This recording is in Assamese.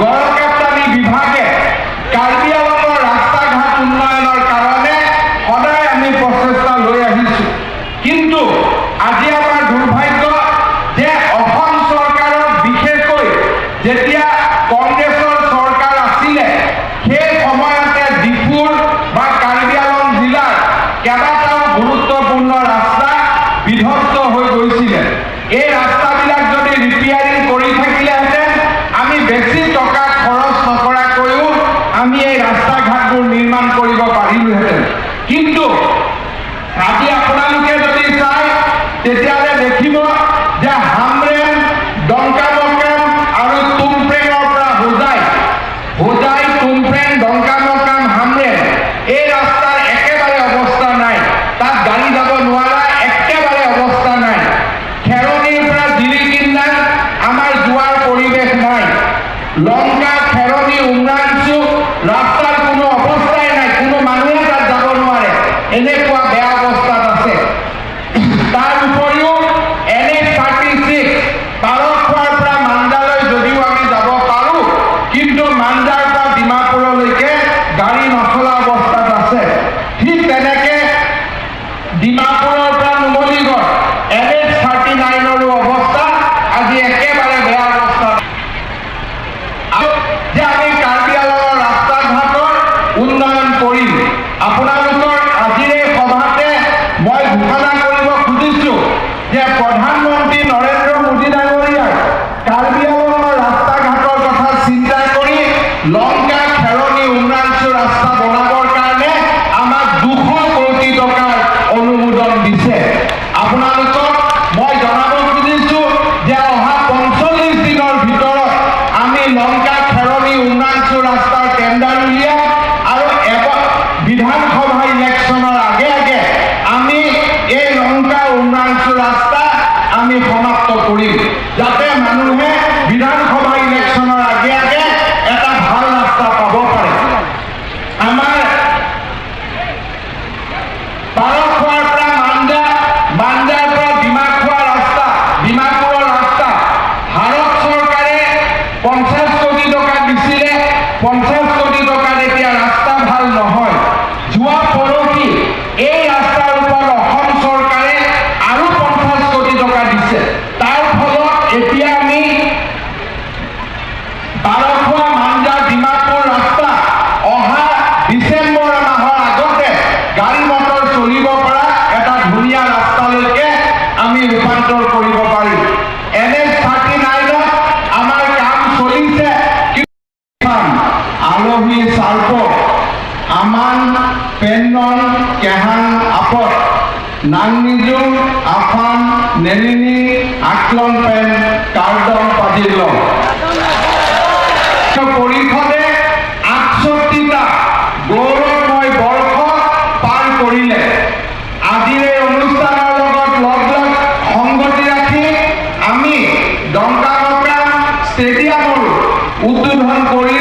গড়কাপ্তানি বিভাগে কাৰ্বি আংলঙৰ ৰাস্তা ঘাট উন্নয়নৰ কাৰণে সদায় আমি প্ৰচেষ্টা লৈ আহিছোঁ। কিন্তু আজি আমাৰ দুৰ্ভাগ্য যে অসম চৰকাৰত, বিশেষকৈ যেতিয়া কংগ্ৰেছৰ চৰকাৰ আছিলে, সেই সময়তে ডিফুৰ বা কাৰ্বি আংলং জিলাৰ কেইবাটাও গুৰুত্বপূৰ্ণ ৰাস্তা বিধ্বস্ত হৈ গৈছিলে। এই ৰাস্তাবিলাক যদি ৰিপেয়াৰিং কৰি থাকিলেহেঁতেন, আমি বেছি টকা খৰচ নকৰাকৈও আমি এই ৰাস্তা ঘাটবোৰ নিৰ্মাণ কৰিব পাৰিলোহেঁতেন। কিন্তু আজি আপোনালোকে যদি চায়, তেতিয়াহ'লে দেখিব যে হামৰেণ, ডংকামকাম আৰু তুমপ্ৰেঙৰ পৰা হোজাই, হোজাই, তুমপ্ৰেং, ডংকামকাম, হামৰেণ, এই ৰাস্তাৰ একেবাৰে অৱস্থা নাই। তাত গাড়ী যাব নোৱাৰা একেবাৰে অৱস্থা নাই। খেৰণিৰ পৰা জিৰিকিন্দাং আমাৰ যোৱাৰ পৰিৱেশ নাই। লংকা, খেৰণি, উমৰাংচু ৰাস্তাৰ কোনো অৱস্থাই নাই। কোনো মানুহে তাত যাব নোৱাৰে, এনেকুৱা বেয়া অৱস্থাত আছে। তাৰ উপৰিও এনএইচ 36, পাৰখোৱাৰ পৰা মাঞ্জালৈ যদিও আমি যাব পাৰোঁ, কিন্তু মাঞ্জাৰ পৰা ডিমাপুৰলৈকে গাড়ী নচলা অৱস্থাত আছে। ঠিক তেনেকে ডিমাপুৰৰ পৰা নুমলীগড় এনএইচ 39ৰো অৱস্থা আজি একেবাৰে বেয়া অৱস্থাত আৰু যে আমি কাৰ্বি আংলঙৰ ৰাস্তা ঘাটৰ উন্নয়ন কৰিম। আপোনালোকৰ আজিৰ এই সভাতে মই ঘোষণা কৰিব খুজিছোঁ যে প্ৰধানমন্ত্ৰী নৰেন্দ্ৰ মোদী ডাঙৰীয়াই কাৰ্বি আংলঙৰ ৰাস্তা ঘাটৰ কথা চিন্তা কৰি লংকা, খেৰণি, উমৰাংচু ৰাস্তা বনাবৰ কাৰণে আমাক 200 কোটি টকাৰ অনুমোদন দিছে। আপোনালোকক মই জনাব খুজিছোঁ যে অহা 45 দিনৰ ভিতৰত আমি লংকা, খেৰণি, উমৰাংচু ৰাস্তাৰ টেণ্ডাৰ উলিয়াম আৰু বিধানসভা ইলেকশ্যনৰ আগে আগে আমি এই লংকা উমৰাংচু ৰাস্তা আমি সমাপ্ত কৰিম, যাতে মানুহে বিধানসভা ইলেকশ্যনৰ আগে আগে এটা ভাল ৰাস্তা পাব পাৰে। আমাৰ পাৰখোৱাৰ পৰা মাঞ্জা, মাঞ্জাৰ পৰা ডিমাখোৱা ৰাস্তা, ডিমাপুৰৰ ৰাস্তা ভাৰত চৰকাৰে 50 কোটি টকা দিছিলে। 50 কোটি টকাত এতিয়া ৰাস্তা ভাল নহয়। যোৱা পৰহি এই ৰাস্তাৰ ওপৰত অসম চৰকাৰে আৰু 50 কোটি টকা দিছে। তাৰ ফলত এতিয়া আমি পাৰখোৱা, মাঞ্জা, ডিমাপুৰ ৰাস্তা অহা ডিচেম্বৰ মাহৰ আগতে গাড়ী মটৰ চলিব পৰা এটা ধুনীয়া ৰাস্তালৈকে আমি ৰূপান্তৰ কৰিব পাৰিম। এনএইচ 39ত আমাৰ কাম চলিছে। আলহী চাৰ্প আমান পেন্নন কেহাং আপত নাংনিজুং আফান নেলিনি আকলং পেন কাৰ্দং পাজিলং। পৰিষদে 68টা গৌৰৱময় বৰ্ষ পাৰ কৰিলে। আজিৰ এই অনুষ্ঠানৰ লগত লগ লগ সংগতি ৰাখি আমি ডংকামকাম ষ্টেডিয়ামৰো উদ্বোধন কৰিলোঁ।